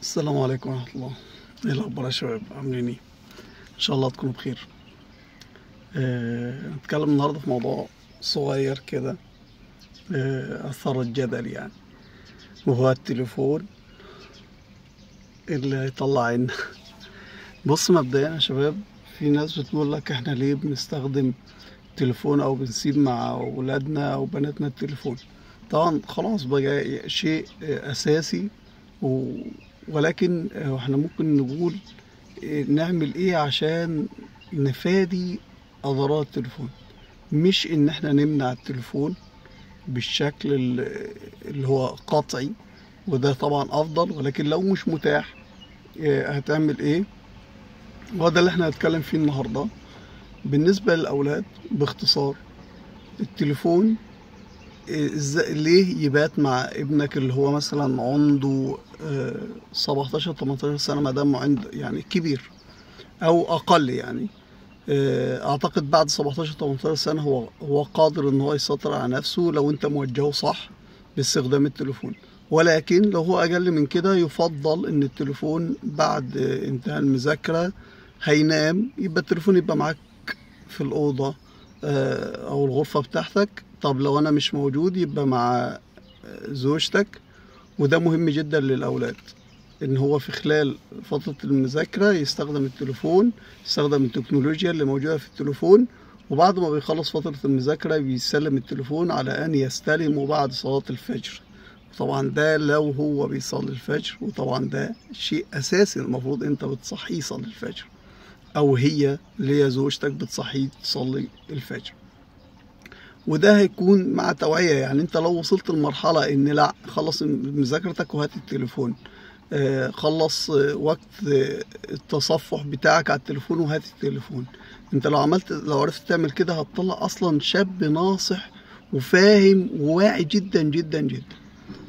السلام عليكم ورحمة الله. ايه الأخبار يا شباب؟ عاملين ايه؟ إن شاء الله تكونوا بخير. هنتكلم النهاردة في موضوع صغير كده، أثار الجدل يعني، وهو التليفون اللي هيطلع عنا. بص، مبدئيا يا شباب، في ناس بتقول لك احنا ليه بنستخدم التليفون أو بنسيب مع أولادنا أو بناتنا التليفون؟ طبعا خلاص بقى شيء أساسي، ولكن احنا ممكن نقول نعمل ايه عشان نفادي اضرار التليفون، مش ان احنا نمنع التليفون بالشكل اللي هو قطعي، وده طبعا افضل، ولكن لو مش متاح هتعمل ايه؟ وده اللي احنا هنتكلم فيه النهارده. بالنسبة للاولاد باختصار، التليفون ليه يبات مع ابنك اللي هو مثلا عنده 17 18 سنة، ما دام عنده يعني كبير او اقل، يعني اعتقد بعد 17 18 سنة هو قادر ان هو يسيطر على نفسه لو انت موجهة صح باستخدام التليفون. ولكن لو هو اقل من كده، يفضل ان التليفون بعد انتهاء المذاكرة هينام، يبقى التليفون يبقى معاك في الأوضة او الغرفة بتاعتك. طب لو انا مش موجود يبقى مع زوجتك. وده مهم جدا للاولاد، ان هو في خلال فترة المذاكرة يستخدم التليفون، يستخدم التكنولوجيا اللي موجودة في التليفون، وبعد ما بيخلص فترة المذاكرة بيسلم التليفون على ان يستلمه بعد صلاة الفجر. طبعا ده لو هو بيصلي الفجر، وطبعا ده شيء اساسي، المفروض انت بتصحيه يصلي الفجر، او هي اللي هي زوجتك بتصحيه تصلي الفجر. وده هيكون مع توعية، يعني انت لو وصلت لمرحلة ان لا خلص مذاكرتك وهات التليفون، خلص وقت التصفح بتاعك على التليفون وهات التليفون، انت لو عرفت تعمل كده هتطلع اصلا شاب ناصح وفاهم وواعي جدا جدا جدا.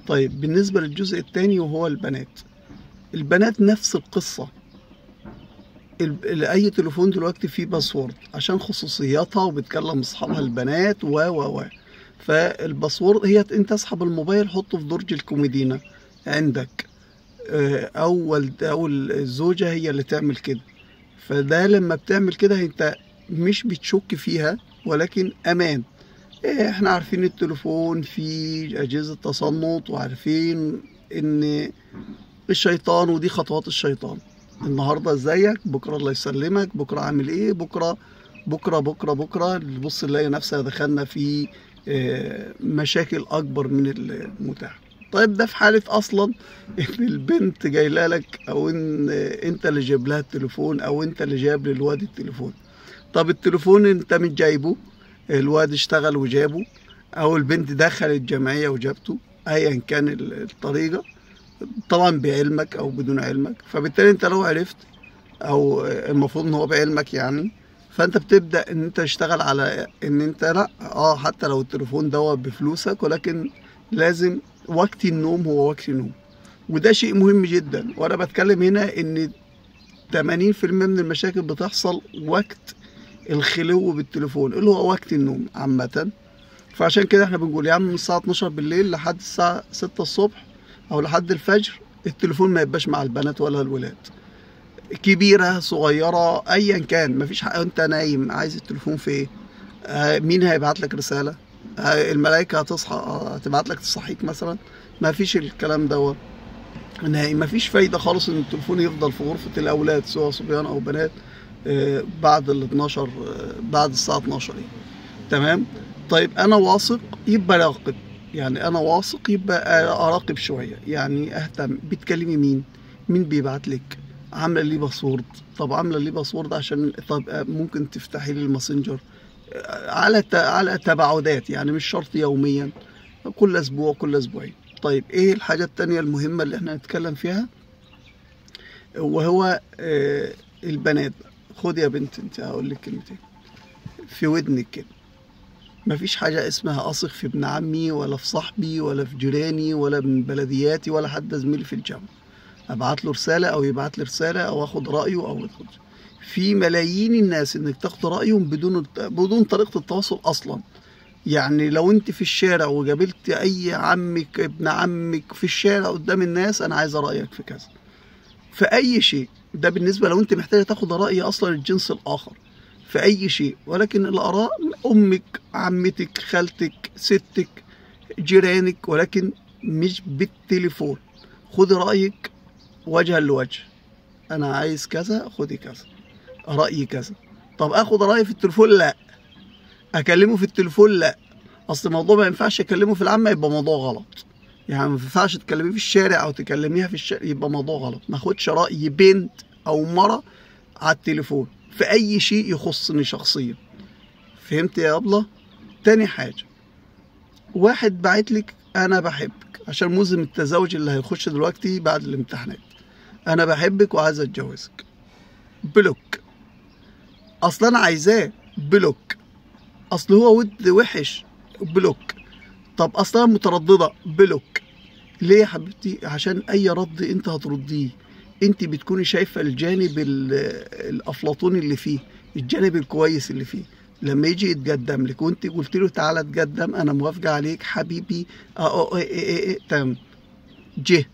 طيب بالنسبة للجزء الثاني وهو البنات، البنات نفس القصة. اي تليفون دلوقتي فيه password عشان خصوصياتها، وبتكلم اصحابها البنات و و و فال password هي انت اسحب الموبايل حطه في درج الكوميدينا عندك، او الزوجة هي اللي تعمل كده. فده لما بتعمل كده انت مش بتشك فيها، ولكن امان. احنا عارفين التليفون فيه اجهزة تصنت، وعارفين ان الشيطان، ودي خطوات الشيطان، النهارده ازيك، بكره الله يسلمك، بكره عامل ايه، بكره بكره بكره بكره، نبص نلاقي نفسنا دخلنا في مشاكل اكبر من المتاح. طيب ده في حاله اصلا ان البنت جايله لك، او ان انت اللي جايب لها التليفون، او انت اللي جايب للواد التليفون. طب التليفون انت مش جايبه، الواد اشتغل وجابه، او البنت دخلت جمعية وجابته، ايا كان الطريقة، طبعا بعلمك او بدون علمك. فبالتالي انت لو عرفت، او المفروض ان هو بعلمك يعني، فانت بتبدا ان انت تشتغل على ان انت لا حتى لو التليفون دوت بفلوسك، ولكن لازم وقت النوم هو وقت النوم، وده شيء مهم جدا. وانا بتكلم هنا ان 80% من المشاكل بتحصل وقت الخلو بالتليفون اللي هو وقت النوم عامة. فعشان كده احنا بنقول يا عم من الساعة 12 بالليل لحد الساعة 6 الصبح او لحد الفجر التليفون ما يبقاش مع البنات ولا الولاد، كبيرة صغيرة ايا كان، مفيش حق. انت نايم عايز التليفون في ايه؟ مين هيبعت لك رسالة؟ الملائكة هتصحى هتبعت لك تصحيك مثلا؟ مفيش الكلام دوت نهائي. مفيش فايده خالص ان التليفون يفضل في غرفة الاولاد سواء صبيان او بنات بعد ال 12، بعد الساعة 12 يعني. تمام. طيب انا واثق يبقى راقب، يعني انا واثق يبقى اراقب شوية، يعني اهتم بتكلمي مين، مين بيبعت لك، عامله ليه password، طب عامله ليه password عشان، طب ممكن تفتحي لي الماسنجر، على تباعدات، يعني مش شرط يوميا، كل اسبوع كل اسبوعين. طيب ايه الحاجة التانية المهمة اللي احنا هنتكلم فيها؟ وهو البنات. خد يا بنت انت هقول لك كلمتين في ودنك كده. مفيش حاجة اسمها أثق في ابن عمي ولا في صاحبي ولا في جيراني ولا من بلدياتي ولا حد زميلي في الجامعة، أبعت له رسالة أو يبعت لي رسالة أو آخد رأيه أو أخد. في ملايين الناس إنك تاخد رأيهم بدون طريقة التواصل أصلا. يعني لو أنت في الشارع وقابلت أي عمك ابن عمك في الشارع قدام الناس، أنا عايز رأيك في كذا، في اي شيء. ده بالنسبة لو انت محتاجه تاخد راي اصلا الجنس الاخر في اي شيء، ولكن الاراء امك، عمتك، خالتك، ستك، جيرانك، ولكن مش بالتليفون. خدي رايك وجها لوجه، انا عايز كذا، خدي كذا، رايي كذا. طب اخد رايي في التليفون؟ لا. اكلمه في التليفون؟ لا. اصل الموضوع ما ينفعش اكلمه في العامة، يبقى موضوع غلط. يعني ما ينفعش تكلميه في الشارع او تكلميها في الشارع، يبقى موضوع غلط. ما اخدش راي بنت او مرة على التليفون في اي شيء يخصني شخصيا. فهمت يا ابله؟ تاني حاجة، واحد بعت لك انا بحبك، عشان موسم التزاوج اللي هيخش دلوقتي بعد الامتحانات، انا بحبك وعايز اتجوزك، block. اصل انا عايزاه، block. اصل هو ود وحش، block. طب اصل انا مترددة، block. ليه يا حبيبتي؟ عشان اي رد انت هترديه انت بتكوني شايفه الجانب الافلاطوني اللي فيه، الجانب الكويس اللي فيه. لما يجي يتقدم لك وانت قلت له تعالى اتقدم، انا موافقة عليك حبيبي، تمام. جه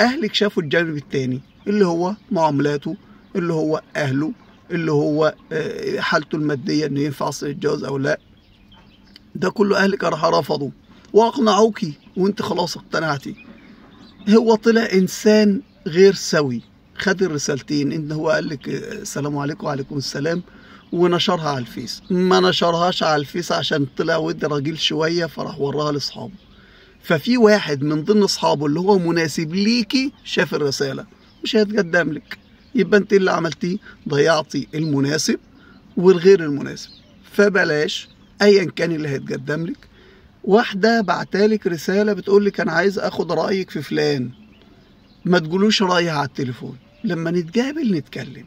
اهلك شافوا الجانب التاني اللي هو معاملاته، اللي هو اهله، اللي هو حالته المادية، انه ينفع اصلا يتجوز او لا. ده كله اهلك راح رفضوا واقنعوكي وانت خلاص اقتنعتي. هو طلع انسان غير سوي، خد الرسالتين ان هو قال لك السلام عليكم وعليكم السلام ونشرها على الفيس، ما نشرهاش على الفيس عشان طلع ود راجل شوية، فراح وراها لاصحابه. ففي واحد من ضمن اصحابه اللي هو مناسب ليكي شاف الرسالة، مش هيتقدم لك. يبقى انت اللي عملتيه ضيعتي المناسب والغير المناسب. فبلاش ايا كان اللي هيتقدم لك. واحدة بعتالك رسالة بتقول لك انا عايز اخد رايك في فلان، ما تقولوش رايها على التليفون، لما نتقابل نتكلم.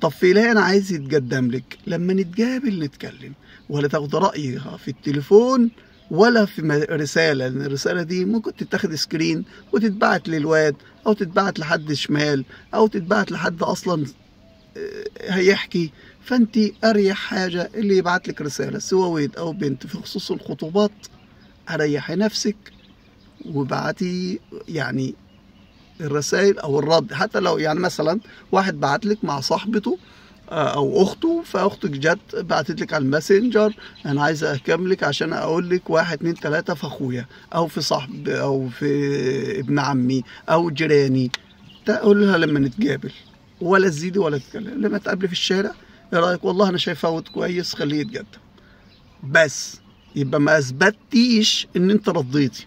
طب فلان عايز يتقدم لك، لما نتقابل نتكلم، ولا تاخد رايها في التليفون ولا في رسالة، لان الرسالة دي ممكن تتاخد screen وتتبعت للواد، او تتبعت لحد شمال، او تتبعت لحد اصلا هيحكي. فانت اريح حاجة اللي يبعت لك رسالة سواء واد او بنت في خصوص الخطوبات، اريحي نفسك وبعتي يعني الرسائل او الرد. حتى لو يعني مثلا واحد بعت لك مع صاحبته او اخته، فاختك جت بعتت لك على الماسنجر انا عايزه اكملك عشان اقول لك 1 2 3 في اخويا او في صاحب او في ابن عمي او جيراني، تقول لها لما نتقابل، ولا تزيدي ولا تتكلم. لما تقابلي في الشارع، ايه رايك؟ والله انا شايفه واد كويس، خليه يتقدم. بس يبقى ما اثبتيش ان انت رضيتي.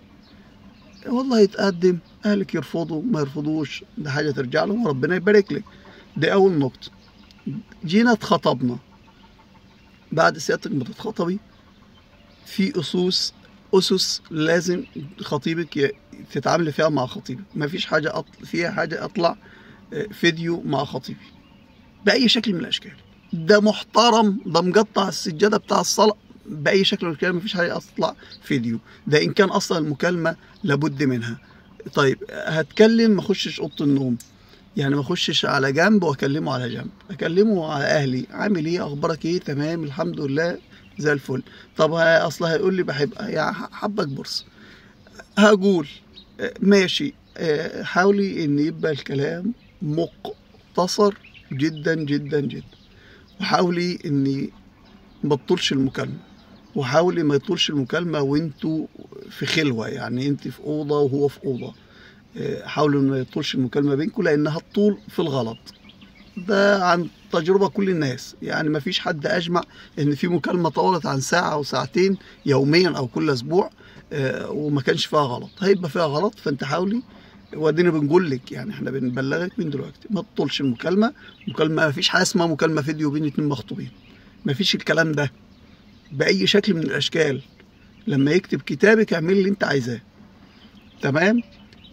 والله يتقدم، اهلك يرفضوا ما يرفضوش، ده حاجة ترجع لهم وربنا يبارك لك. دي اول نقطة. جينا اتخطبنا، بعد سيادتك ما تتخطبي في اسس لازم خطيبك تتعاملي فيها مع خطيبك. ما فيش حاجة فيها حاجة اطلع فيديو مع خطيبي باي شكل من الاشكال. ده محترم، ده مقطع السجادة بتاع الصلاة، باي شكل من الاشكال ما فيش حاجة اطلع فيديو. ده ان كان اصلا المكالمة لابد منها. طيب هتكلم، ما اخشش اوضة النوم، يعني ما اخشش على جنب واكلمه على جنب، اكلمه على اهلي، عامل ايه، اخبارك ايه، تمام الحمد لله زي الفل. طب اصل هيقول لي بحب، يعني حبك برص، هقول ماشي. حاولي ان يبقى الكلام مقتصر جدا جدا جدا، وحاولي ان ما تطولش المكالمة، وحاولي ما يطولش المكالمة وانتوا في خلوه، يعني انت في اوضة وهو في اوضة. حاولوا ما يطولش المكالمة بينكم لانها تطول في الغلط. ده عن تجربه كل الناس، يعني ما فيش حد اجمع ان في مكالمة طولت عن ساعة او ساعتين يوميا او كل اسبوع وما كانش فيها غلط. هيبقى فيها غلط، فانت حاولي، وادينا بنقول لك يعني احنا بنبلغك من دلوقتي ما تطولش المكالمة. مكالمة ما فيش حاجة اسمها مكالمة فيديو بين اتنين مخطوبين، ما فيش الكلام ده باي شكل من الاشكال. لما يكتب كتابك اعملي اللي انت عايزاه، تمام.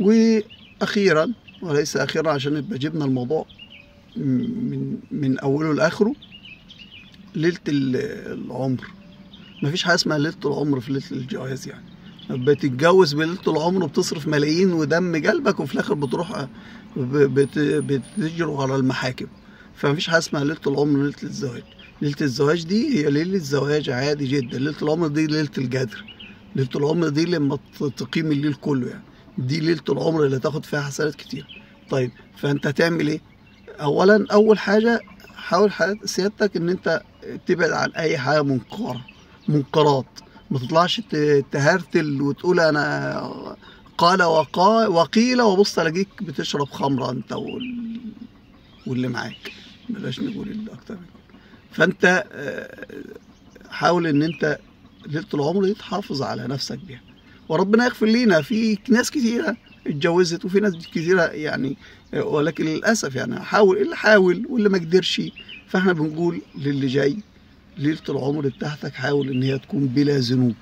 واخيرا وليس اخيرا، عشان نبقى جبنا الموضوع من اوله لاخره، ليلة العمر. مفيش حاجة اسمها ليلة العمر في ليلة الجواز، يعني بتتجوز بليلة العمر وبتصرف ملايين ودم قلبك، وفي الاخر بتروح بتجروا على المحاكم. فمفيش حاجة اسمها ليلة العمر ليلة الزواج. ليلة الزواج دي هي ليلة الزواج عادي جدا. ليلة العمر دي ليلة الجدر، ليلة العمر دي لما تقيم الليل كله، يعني دي ليلة العمر اللي تاخد فيها حسنات كتير. طيب فانت هتعمل ايه؟ اولا اول حاجة حاول سيادتك ان انت تبعد عن اي حاجة منكره، منكرات، ما تطلعش تهرتل وتقول انا قال وقيل، وبص الاقيك بتشرب خمره انت واللي معاك، بلاش نقول اكتر من كده. فانت حاول ان انت ليلة العمر دي تحافظ على نفسك بيها، وربنا يغفر لينا. في ناس كتيرة اتجوزت وفي ناس كتيرة يعني، ولكن للاسف يعني حاول، اللي حاول واللي ما قدرش. فاحنا بنقول للي جاي ليلة العمر بتاعتك حاول ان هي تكون بلا ذنوب،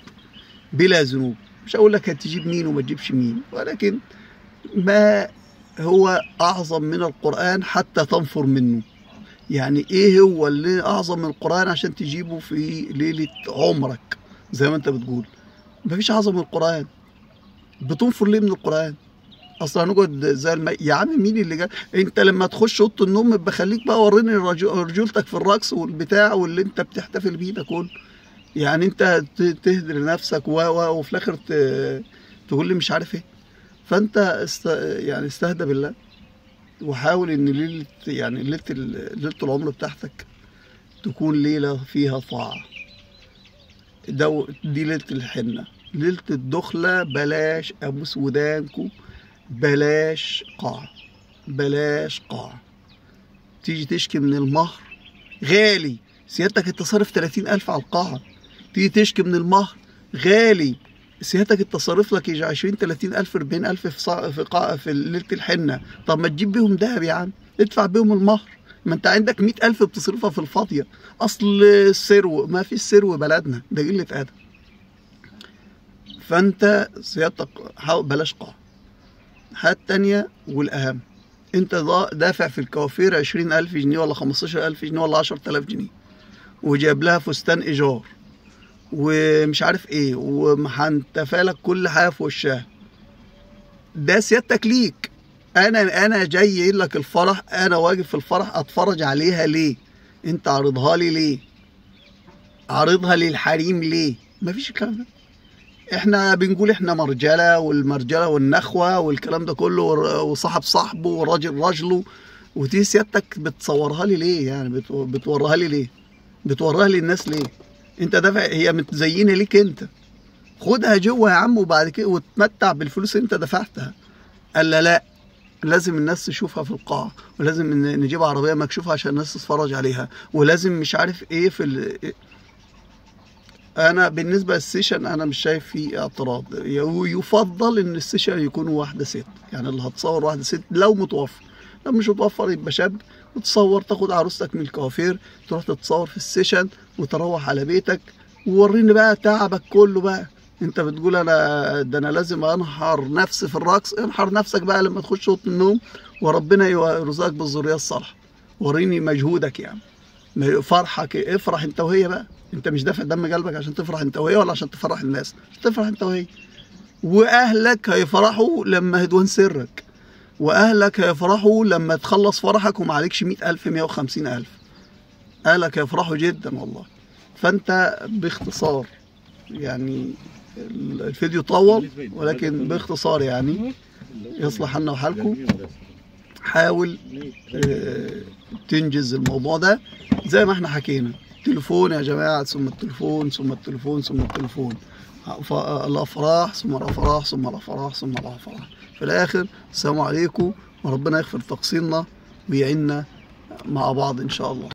بلا ذنوب. مش هقول لك هتجيب مين وما تجيبش مين، ولكن ما هو اعظم من القرآن حتى تنفر منه. يعني ايه هو اللي اعظم من القرآن عشان تجيبه في ليلة عمرك زي ما انت بتقول؟ مفيش اعظم من القرآن. بتنفر ليه من القرآن؟ اصلا هنقعد زي يا عم مين اللي جاي؟ انت لما تخش اوضة النوم بخليك بقى وريني رجولتك في الرقص والبتاع واللي انت بتحتفل بيه ده كله. يعني انت تهدر نفسك وفي الاخر تقول لي مش عارف ايه. فانت يعني استهدى بالله، وحاول ان ليلة يعني ليلة العمر بتاعتك تكون ليلة فيها طاعة. دي ليلة الحنة. ليلة الدخلة بلاش ابوس ودانكو، بلاش قاعة، بلاش قاعة. تيجي تشكي من المهر غالي، سيادتك انت صارف 30,000 على القاعة. تيجي تشكي من المهر غالي، سيادتك انت صارف لك يجي 20 30,000 40,000 في قاعة في ليلة الحنة. طب ما تجيب بيهم دهب يا عم، ادفع بيهم المهر. ما انت عندك 100,000 بتصرفها في الفاضية. اصل السرو ما فيش سرو بلدنا، ده قلة ادب. فانت سيادتك بلاش قاعة. الحاجة التانية والأهم، أنت دافع في الكوافير 20,000 جنيه ولا 15,000 جنيه ولا 10,000 جنيه، وجايب لها فستان إيجار ومش عارف إيه، ومحنتفالك كل حاجة في وشها. ده سيادتك ليك. أنا جاي لك الفرح، أنا واقف في الفرح أتفرج عليها ليه؟ أنت عارضها لي ليه؟ عارضها للحريم ليه؟ مفيش الكلام ده. احنا بنقول احنا مرجله، والمرجله والنخوه والكلام ده كله، وصاحب صاحبه وراجل رجله، ودي سيادتك بتصورها لي ليه؟ يعني بتوريها لي ليه؟ بتوريها للناس ليه؟ انت دافع، هي متزينه ليك انت. خدها جوه يا عم وبعد كده وتمتع بالفلوس اللي انت دفعتها. قال لا، لازم الناس تشوفها في القاعة، ولازم نجيب عربية مكشوفة عشان الناس تتفرج عليها، ولازم مش عارف ايه في انا بالنسبة لل session انا مش شايف فيه اعتراض. يفضل ان ال session يكون واحدة ست، يعني اللي هتصور واحدة ست لو متوفر، لو مش متوفر يبقى شاب، وتصور تاخد عروستك من الكوافير تروح تتصور في ال session وتروح على بيتك، ووريني بقى تعبك كله بقى. انت بتقول انا ده انا لازم انحر نفسي في الرقص، انحر نفسك بقى لما تخش اوضة النوم وربنا يرزقك بالذريه الصالحة. وريني مجهودك يعني، فرحك، افرح انت وهي بقى. انت مش دافع دم قلبك عشان تفرح انت وهي ولا عشان تفرح الناس، عشان تفرح انت وهي. واهلك هيفرحوا لما هدوان سرك، واهلك هيفرحوا لما تخلص فرحك وما عليكش 100,000 150,000. اهلك هيفرحوا جدا والله. فانت باختصار يعني الفيديو طول، ولكن باختصار يعني يصلح لنا وحالكم. حاول تنجز الموضوع ده زي ما احنا حكينا. تليفون يا جماعة، ثم التليفون، ثم التليفون، ثم التليفون، الأفراح ثم الأفراح ثم الأفراح ثم الأفراح. في الآخر السلام عليكم، وربنا يغفر تقصيرنا ويعيننا مع بعض إن شاء الله.